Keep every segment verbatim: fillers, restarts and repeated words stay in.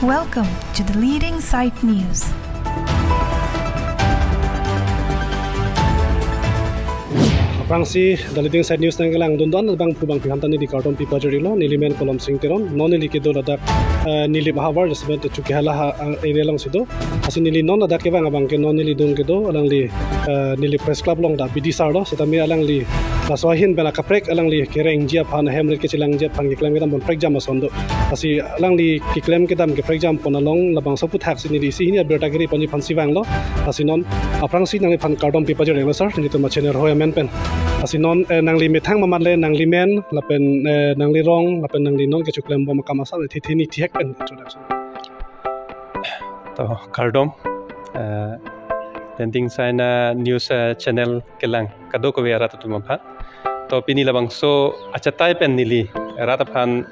Welcome to the leading site news. Aphrangsi the leading site news nangkelang dundun abang pu bang pihan ta neli kardom pi pajirlo, neli men Kolom Sing Teron, non neli kedo ladak, eh, Nilip ahavar jasemet Chokihola ha, eh, area alongsi do. Lasi neli non ladak kevang abang ke non neli dun kedo alangli, eh, Nilip Press Club along ta B D sir lo, setame alangli laso ahin pen akaprek alangli kerengji aphan, hem rit kechelangji aphan keklem kedam pon prekjam ason do. Lasi alangli keklem kedam keprekjam pon along labangso aphuthaksi neli isi hini abirta kiri ponji aphansi vanglo. Lasi non aphrangsi nangliphan kardom pi pajirlo sir, nelitum achannel ahoi amen pen. Lasi non, eh, nangli methang mamat le nangli men lapen, eh, nangli rong lapen nangli non kechoklem bom akam asap le thithini thihek pen introduction. To, kardom, eh, Lending China News, eh, channel kelang kadokave arat atum aphan. To, pini labangso achatai pen neli rat aphan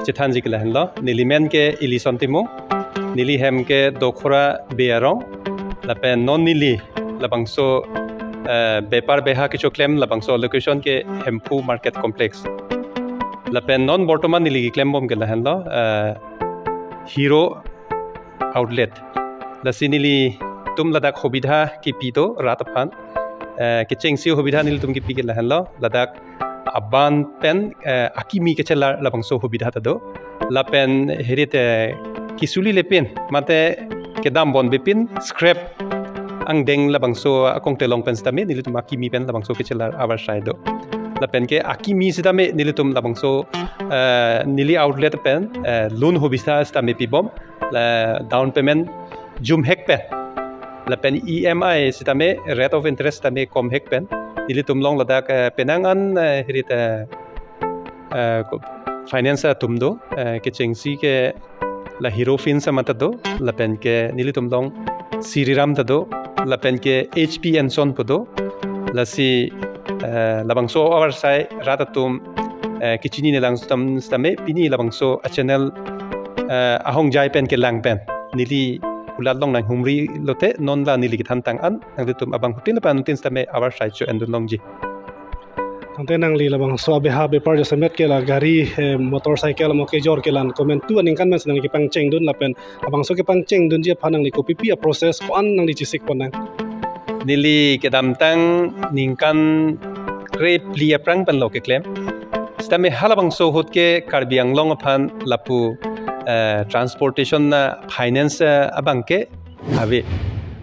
chethanji ke lahenlo. Neli men ke Ilison Timung, neli hem ke Dokhora Bey arong, lapen non neli labangso, eh, bepar beha kechoklem labangso location ke Hemphu Market Complex. Lapen non bortoman neli keklem bom ke lahenlo, eh, Hero Outlet. Lasi nelitum ladak hobidha kipi do rat aphan. Eh, kechengsi hobidha nelitum kipi ke lahenlo. Ladak aban pen, eh, akimi kechelar labangso hobidha ta do. Lapen heri te kisuli lepin mate kedam bon bepin scrap angdeng labangso akongte along pen setame nelitum akimi pen labangso kechelar avarsai do. Lapen ke akimi setame nelitum labangso, eh, neli outlet pen, eh, loan hobidha setame pibom, la down payment jumhek pen. Lapen E M I setame rate of interest setame komhek pen. Nelitum along ladak, eh, penang an, eh, heri te, eh, ko-, finance atum do, eh, kechengsi ke la Hero Fins amat ta do, lapen ke nelitum along Sriram ta do, lapen ke H P Enson pu do. Lasi, eh, labangso avarsai rat atum, eh, kechinine lang stam setame pini labangso achannel, eh, ahongjai pen kelang pen neli kulat along nanghumri lote non la neli kethan tang an nanglitum abangphutin lapen anuttin setame avarsai cho-endun longji. Tangte nangli labangso abeha bepar jasemet ke la gari, eh, motorcycle mo kejor kelang komantu aningkan pen si nangli kepangchengdun lapen labangso kepangchengdunji aphan nangli kopipi a-process ko-an nangli chesik pon nang? Neli kedamtang ningkan krephli aphrang pen lo keklem. Setame halabangso ahut ke Karbi Anglong aphan lapu, eh, transportation na finance, eh, abang ke ave.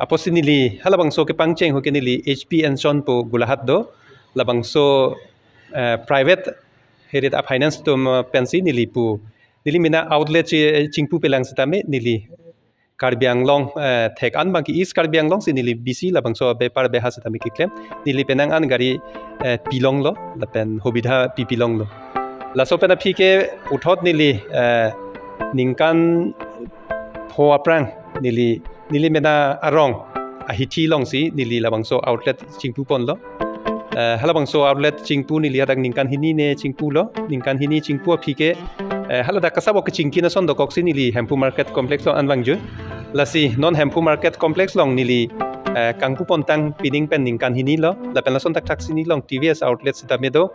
Apotsi neli halabangso kepangcheng ahut ke neli H P Enson pu Golaghat do. Labangso, eh, private heri te a-finance atum, eh, pensi neli pu. Neli mena outlet chi-, chingpu pelang setame neli Karbi Anglong, eh, thek an abang ke East Karbi Anglong si neli bisi labangso bepar beha setame keklem. Neli penang an gari, eh, pilonglo, lapen hobidha pi pilonglo. Laso pen aphi ke puthot neli, eh, ningkan pho aphrang neli, neli mena arong ahithi alongsi neli labangso outlet chingpu ponlo. Eh, halabangso outlet chingpu neli hadak ningkan hini ne chingpulo. Ningkan hini chingpu aphi ke, eh, haladak kasabo kechingki ason dokoksi neli Hemphu Market Complex along an vangjui. Lasi non Hemphu Market Complex along neli, eh, kangpu pontang pining pen ningkan hini lo. Lapen lason thakthaksi neli along T V S outlet setame do.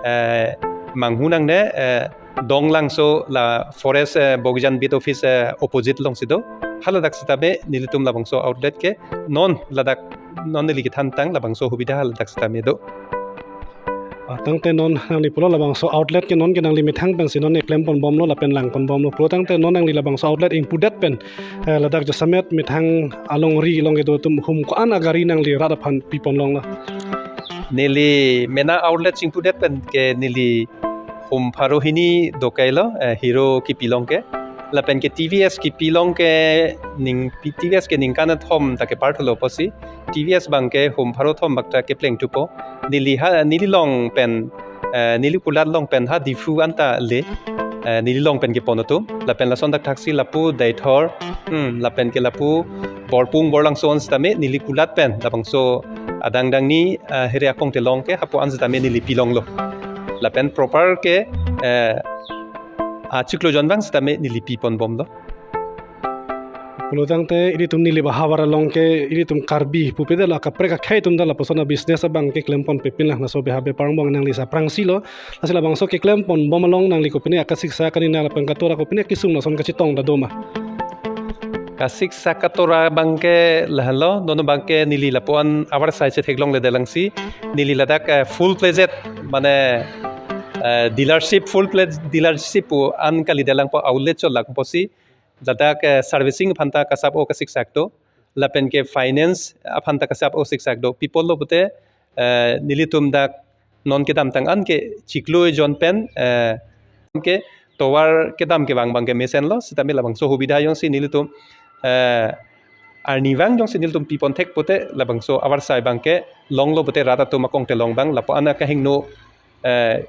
Eh, manghu nangne, eh, Donglangso la forest, eh, Bogijan beat office, eh, opposite alongsi do. Haladak setame nelitum labangso outlet ke non ladak non neli kethan tang labangso hobidha haladak setame do. Ah, tangte non nangli pulo labangso outlet ke non ke nangli methang pensi non keklem pon bomlo lapen lang pon bomlo. Pulo tangte non nangli labangso outlet ingpudet pen, eh, ladak jasemet methang alongri along kedo atum hum ko-an agari nangli rat aphan pi pon longlo? Neli mena outlet chingpudet pen ke neli hum pharo hini dokailo, eh, Hero kipilong ke. Lapen ke T V S kipilong ke ning, T V S ke ningkan athom ta kepar thulo apotsi T V S abang ke hum pharo thom bak ta kepleng thupo. Neli ha, neli along pen, eh, neli kulat along pen ha Diphu anta le, eh, neli along pen kepon atum. Lapen lason thakthaksi lapu Deithor, hmm, lapen ke lapu Borpung Borlangso an setame neli kulat pen labangso adang dangni, eh, heri akongte along ke hapu an setame neli pilonglo. Lapen proper ke, eh, achiklo jon abang setame neli pi pon bomlo. Pulo tangte ilitum Nilip ahavar along ke ilitum Karbi pupedet lo, akaprek akhei atum ta lapuson a-business abang keklem pon pepin lang, laso beha bepar angbong nangli sa aphrangsi lo. Lasi labangso keklem pon bom along nangli kopine akasiksa kanina lapen katora kopine kesung lason kachetong ta doma? Kasiksak atora abangke lahenlo, non abangke neli lapu-an avarsai chetheklongledet lang si, neli ladak, eh, full fledged, mane, eh, dealership, full fledged dealership pu an kalidet lang pu outlet chot lang pusi, ladak, eh, servicing aphan ta kasap-o kasiksak do, lapen ke finance aphan ta kasap-o siksak do. Pi apotlo pute, eh, nelitum dak non kedamtang an ke chiklo ejon pen, eh, ke tovar kedam kevang abangke mesenlo, sitame labangso hubidha jongsi nelitum, eh, arnivang jongsi nelitum pipon thek pute labangso avarsai abangke longlo pute rat atum akongte long abang lapu-an akehingno, eh,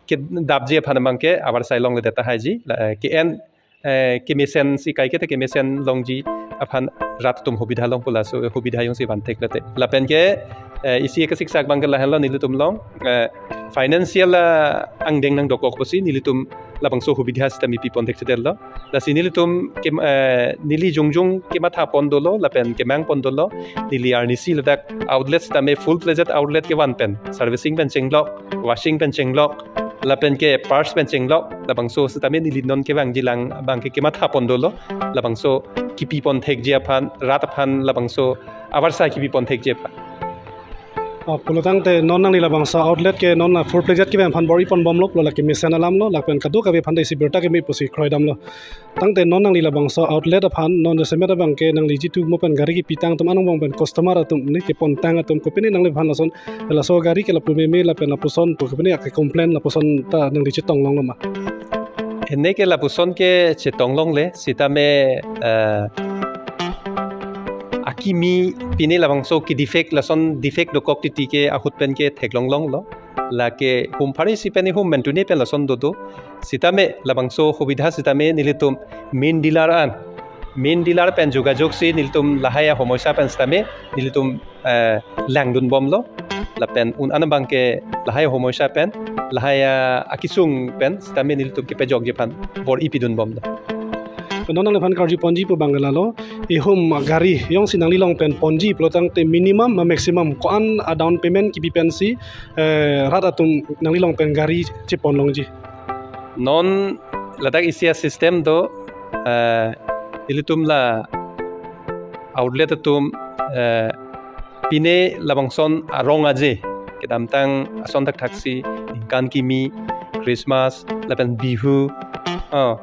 kedapji aphan abangke avarsai longledet tahaiji, la, eh, ke-en, eh, kemesen si kaiketa kemesen longji aphan rat atum hubidha long pu laso hubidha jongsi van thekledet. Lapen ke, eh, isi kasiksak abangke lahenlo nelitum along, eh, financial, ah, angdeng nangdokok pusi nelitum labangso hubidha sitame pipon thekchedetlo. Lasi nelitum kem-, eh, neli jongjong kematha pon dolo, lapen kemang pon dolo, neli arnisi ladak outlet sitame full fledged outlet kevan pen, servicing pen chenglok, washing pen chenglok, lapen ke parts pen chenglok, labangso sitame neli non kevangji lang abangke kematha pon dolo, labangso kipipon thekji aphan, rat aphan labangso avarsai kipipon thekji aphan. Ah, pulo tangte non nangli labangso outlet ke non la full fledged kevan aphan bor-i pon bomlo, pulo lake mesen alamlo, lapen kadokave aphan ta isi birta keme pusi kroidamlo. Tangte non nangli labangso outlet aphan non jasemet abangke nangli jitu mo pen gari kepitang atum anong bong pen customer atum ni kepontang atum kopine nangliphan lason, laso gari ke lapu meme lapen lapuson pu kopine ake complain lapuson ta nangli chetonglonglo ma? Ene ke lapuson ke chetonglongle, sitame, eh, akimi pine labangso ke defect, lason defect dokok titi ke ahut pen ke theklonglonglo. Lake hum phari si pen hum mentune pen lason dodo. Sitame labangso hubidha sitame nelitum main dealer an, main dealer pen jogajog si nelitum lahai ahomoisa pen sitame nelitum, eh, langdun bomlo. Lapen un-an abangke lahai ahomoisa pen, lahai, ah, akesung pen sitame nelitum kepajokji aphan bor-i pidun bomlo. Non nangliphan karju ponji pu abang lalo, ihum gari jongsi nangli along pen ponji pulo tangte minimum ma maximum ko-an a down payment kipi pensi, eh, rat atum nangli along pen gari chepon longji? Non ladak isi a-system do, eh, ilitum la outlet atum, eh, pine labangson arong aje, kedamtang ason thakthak si, ningkan kimi, Christmas, lapen Bihu, ah,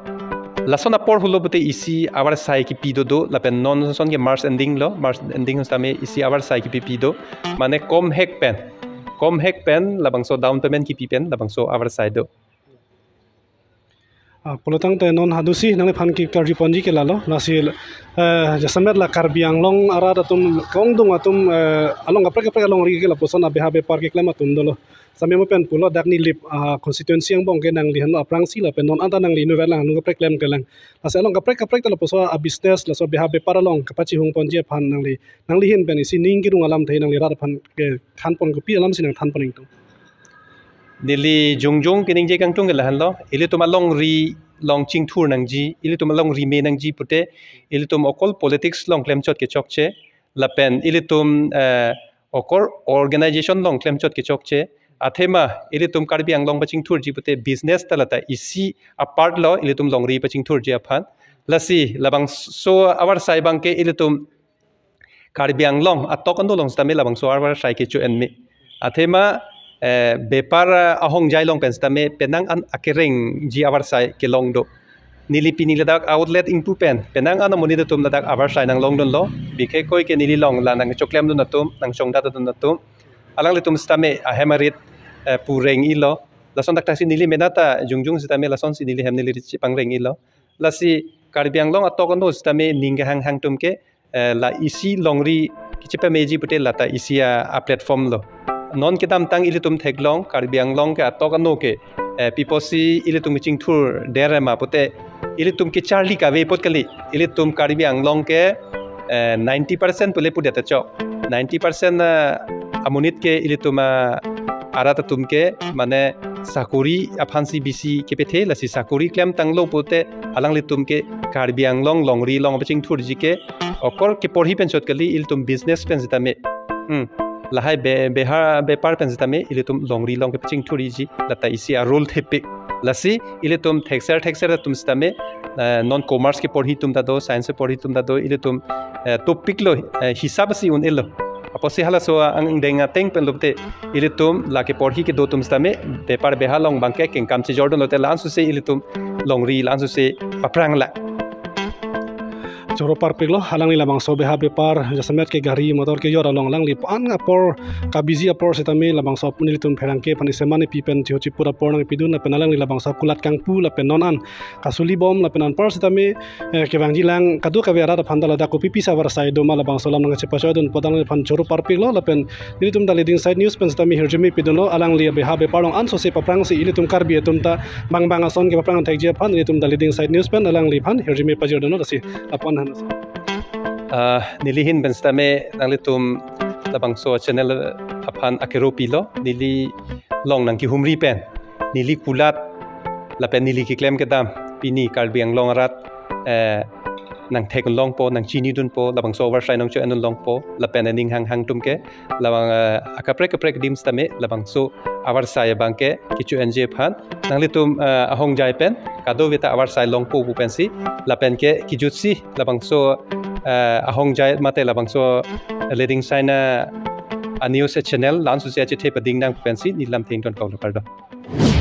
lason apor hulo pute isi avarsai kipi dodo, lapen non son ke March ending lo, March ending sitame isi avarsai kipipi do, mane kom hek pen, kom hek pen labangso down payment kipi pen labangso avarsai do. Ah, pulo tangte non hadusi nangliphan ke karju ponji ke lalo, lasi, eh, jasemet la Karbi Anglong arat atum kongdung atum, eh, along kaprek kaprek alongri ke lapuson abeha bepar keklem atum dolo. Sitame mo pen pulo dak Nilip, ah, constituency angbong ke nangli henlo aphrangsi lapen non anta nangli inutvet lang, nung kaprek klem kelang. Lasi along kaprek kaprek ta lapuson a-business, laso abeha bepar along kapachihung ponji aphan nangli, nangli ahin pen isi ning kerung alamthe nangli rat aphan kethan pon, kopi alamsi nangthan pon ingtung? Neli jongjong keningje kangtung ke lahenlo, ilitum alongri along chingthur nangji, ilitum alongri me nangji pute, ilitum okol politics along klemchot ke chokche, lapen ilitum, eh, okol organization along klemchot ke chokche, athema ilitum Karbi Anglong pachingthurji pute business ta lata isi a-part lo ilitum longri pachingthurji aphan. Lasi labangso avarsai abangke ilitum Karbi Anglong atok ano along sitame labangso avarsai kecho-en me. Athema, eh, bepar, eh, ahongjai along pen sitame penang an akerengji avarsai kelong do. Neli pini ladak outlet ingpu pen penang an amonit atum ladak avarsai nanglongdunlo. Bikhe koi ke neli along la nangchoklemdun atum, nangchongdatdun atum, alanglitum sitame ahem arit, eh, pu reng-ilo. Lason thakthak si neli mena ta jongjong sitame lasonsi neli hem neli rit chepangreng-ilo. Lasi Karbi Anglong atok ano sitame ning kehang hang atum ke, eh, la isi longri kechepameji pute lata isi a, a-platform lo. Non kedamtang ilitum theklong Karbi Anglong ke atok ano ke, eh, pi apotsi ilitum kechingthur der ma pute ilitum kecharli kave apot kali, ilitum Karbi Anglong ke, eh, ninety percent pule pudet ta chok. Ninety percent, eh, amonit ke ilitum, ah, arat atum ke mane sakori aphansi bisi kepethe, lasi sakori klemtanglo pute alanglitum ke Karbi Anglong longri along pachingthurji ke okor keporhi pen chot kali, ilitum business pen sitame. Hmm. Lahai be-, beha bepar pen sitame ilitum longri along kepachingthurji lata isi a-role thepik. Lasi ilitum thekser thekser atum sitame eh, non commerce keporhi atum ta do, science keporhi atum ta do, ilitum, eh, topic lo, eh, hisap si un-elo. Apotsi halaso angdeng ateng pen lote ilitum la keporhi kedo atum sitame bepar beha along abangke kengkam chejordun lote la-an suse ilitum longri, la-an suse paphrang lang. Choro parpiklo, alangli labangso beha bepar jasemet ke gari motor kejor along alangli an apor kabiji apor sitame labangso ap-, nelitum pherangke aphan isi mane pi pen chiho chipur apor nangpidun lapen alangli labangso kulat kangpu lapen non an kasuli bom lapen anpar sitame, eh, kevangji lang kadokave arat aphan ta ladak kopi pisa avarsai doma labangso alam nangchepachoi dunpo, alangliphan choro parpiklo lapen nelitum The Leading Side News pen sitame hirjume pidunlo, alangli beha bepar along an sose paphrang si ilitum Karbi atum ta bang bang ason kepaphrang thekji aphan nelitum The Leading Side News pen alangliphan hirjume pajirdunlo, lasi apon han. Ah, neli ahin pen sitame nanglitum labangso channel aphan akero pilo, neli along nangkehumri pen neli kulat lapen neli keklem kedam pini Karbi Anglong arat, eh, nangthek longpo, nangchinidunpo, labangso avarsai nangcho-endun longpo lapen aning hanghang atum ke labang, eh, akaprek kaprek adim sitame labangso avarsai abangke kecho-enji aphan nanglitum, eh, ahongjai pen kadokave ta avarsai longpo pu pensi lapen ke kejutsi labangso, eh, ahongjai mate labangso Leading Side a-news channel la-an suse achethe pading nang pu pensi neli lam thengdun kok lo, kardom.